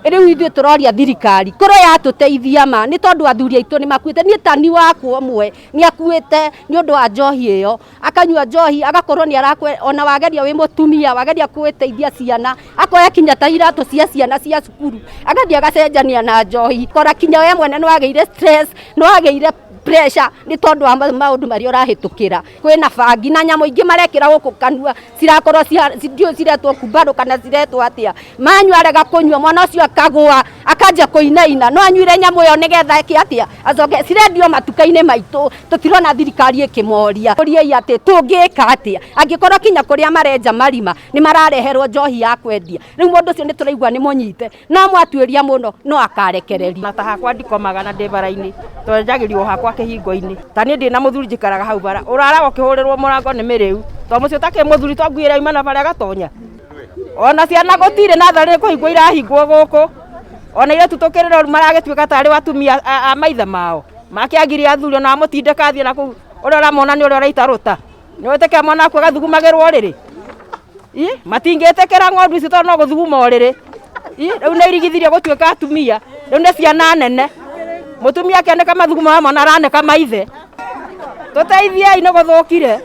Rĩu ithuĩ tũroria thirikari korwo yatũteithia ma nĩ tondũ athuri aitũ nĩ makuĩte. Niĩ tani wakwa ũmwe nĩ akuĩte nĩ ũndũ wa njohi ĩyo, akanyua njohi agakorwo nĩ arakwe. Ona wageria wĩ mũtumia, wageria gwĩteithia ciana, akoya kinya ta iratũ cia ciana cia cukuru, agathiĩ agacenjania na njohi. Kora kinya we mwene nĩ wagĩire stress, nĩ wagĩire pressure nĩ tondũ wa maũndũ marĩa ũrahĩtũkĩra. Kwĩna bangi na nyamũ ingĩ marekĩra gũkũ kanua, cirakorwo ndiũĩ ciretwo kumbarũ kana ciretwo atĩa. Manyua, arega kũnyua, mwana ũcio akagũa, akanjia kũinaina. No anyuire nyamũ ĩyo nĩgetha eke atĩa? Acoke cirendio matuka-inĩ maitũ, tũtirona thirikari ĩkĩmoria. Ũriei atĩ tũngĩka atĩa angĩkorwo kinya kũrĩa marenja marima nĩ marareherwo njohi ya kwendia? Rĩu mũndũ ũcio nĩ tũraigua nĩ mũnyite, no mwatuĩria mũno no akarekererio. Na ta hakwa ndikomaga na ndĩ bara-inĩ, twenjagĩrio hakwa kĩhingo-inĩ. Ta niĩ ndĩ na mũthuri, njikaraga hau bara, ũraraga ũkĩhũrĩrwo mũrango nĩ mĩrĩu, to mũciĩ ũtakĩrĩ mũthuri to nguo ĩrauma na bara ĩgatonya. Ona ciana gũtirĩ natharĩ, kũhingwo irahingwo gũkũ. Ona ithuĩ tũkĩrĩ rĩu maragĩtuĩka tarĩ atumia a maithe mao makĩagire athuri, ona amũtindĩka athiĩ na kũu, ũrĩa ũramona nĩ ũrĩa ũraita rũta. Nĩ wĩtĩkĩra mwana waku agathugumagĩrwo ũrĩrĩ? Matingĩtĩkĩra ng'ondu ici tondũ no gũthuguma ũrĩrĩ. Rĩu nĩ irigithirio gũtuĩka atumia, rĩu nĩ ciana nene. Mũtumia akĩanĩka mathugumo ma mwana aranĩka maithe. Tũteithiei, nĩ gũthũkire.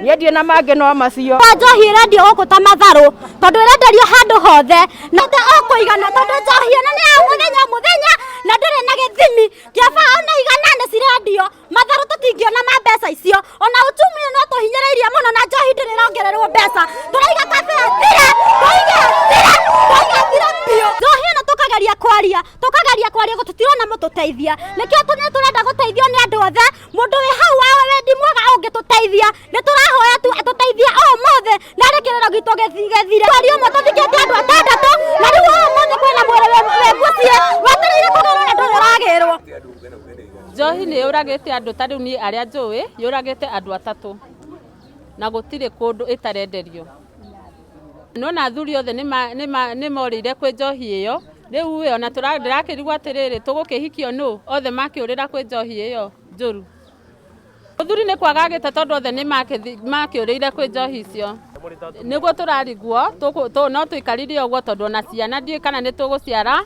Niĩ ndirĩ na mangĩ no macio. Njohi ĩrendio gũkũ ta matharũ, tondũ ĩrenderio handũ hothe na o kũigana, tondũ njohi ĩno nĩ ya mũthenya mũthenya na ndĩrĩ na gĩthimi kĩaba. Ona 100 cirendio matharũ, tũtingĩona ma mbeca icio. Ona uchumi no tũhinyĩrĩirie mũno, na njohi ndĩrĩ ĩrongererwo mbeca. Tũraiga kabe thire, tũige thire, tũige thire biũ njohi ĩno. Tũkageria kwaria, tũkageria kwaria, tũtirona mũtũteithia. Nĩkĩo tũrenda gũteithio nĩ andũ othe. Mũndũ wĩ hau wa wendi mwega ũngĩtũteithia, nĩ tũrahoya tu atũteithie o ũmũthĩ, na rĩ kĩrĩro gitũ gĩthire. Mweri ũmwe tũthikĩte andũ atandatũ, na rĩu ũmũthĩ kwĩna mwĩrĩ wĩ mũciĩ wetereire kũgĩrwo na ndũrĩ ũragĩrwo. Njohi nĩ yũragĩte andũ. Ta rĩu niĩ arĩa njũĩ, yũragĩte andũ atatũ, na gũtirĩ kũndũ ĩtarenderio. Nĩwona athuri othe nĩ morĩire kwĩ njohi ĩyo. Rĩu ĩ ona ndĩrakĩrigwo atĩrĩrĩ, tũgũkĩhikio nũ othe makĩũrĩra kwĩ njohi ĩyo njũru? Mũthuri nĩ kwaga agĩte, tondũ othe nĩ makĩũrĩire kwĩ njohi icio. Nĩguo tũrarigwo no tũikarire ũguo, tondũ ona ciana ndiũĩ kana nĩ tũgũciara.